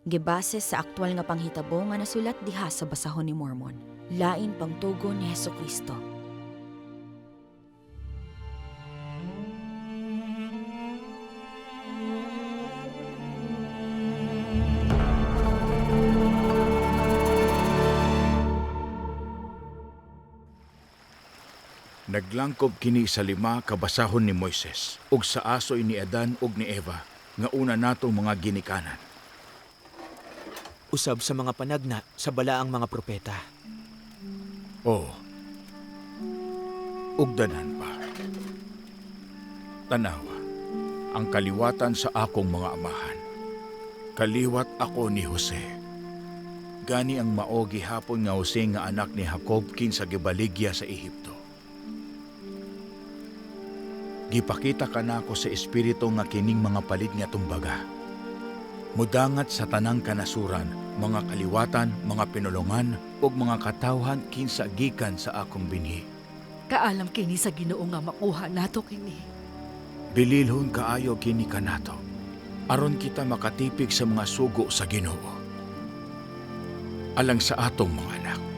Gibase sa aktwal nga panghitabo nga nasulat diha sa Basahon ni Mormon. Lain pangtugon ni Hesukristo. Naglangkob kini sa lima ka basahon ni Moises ug sa asoy ni Adan ug ni Eva nga una natong mga ginikanan. Usab sa mga panagna sa balaang mga propeta. Oo. Ug danan pa. Tanawa, ang kaliwatan sa akong mga amahan. Kaliwat ako ni Jose. Gani ang mao gihapon nga Jose nga anak ni Jacob kinsa gibaligya sa Ehipto. Gipakita kanako sa espiritu nga kining mga palid nga tumbaga mudangat sa tanang kanasuran, mga kaliwatan, mga pinulongan, ug mga katawhan kinsa gikan sa akong binhi. Kaalam kini sa Ginoo nga makuha nato kini. Bililhon kaayo kini kanato, aron kita makatipig sa mga sugo sa Ginoo. Alang sa atong mga anak.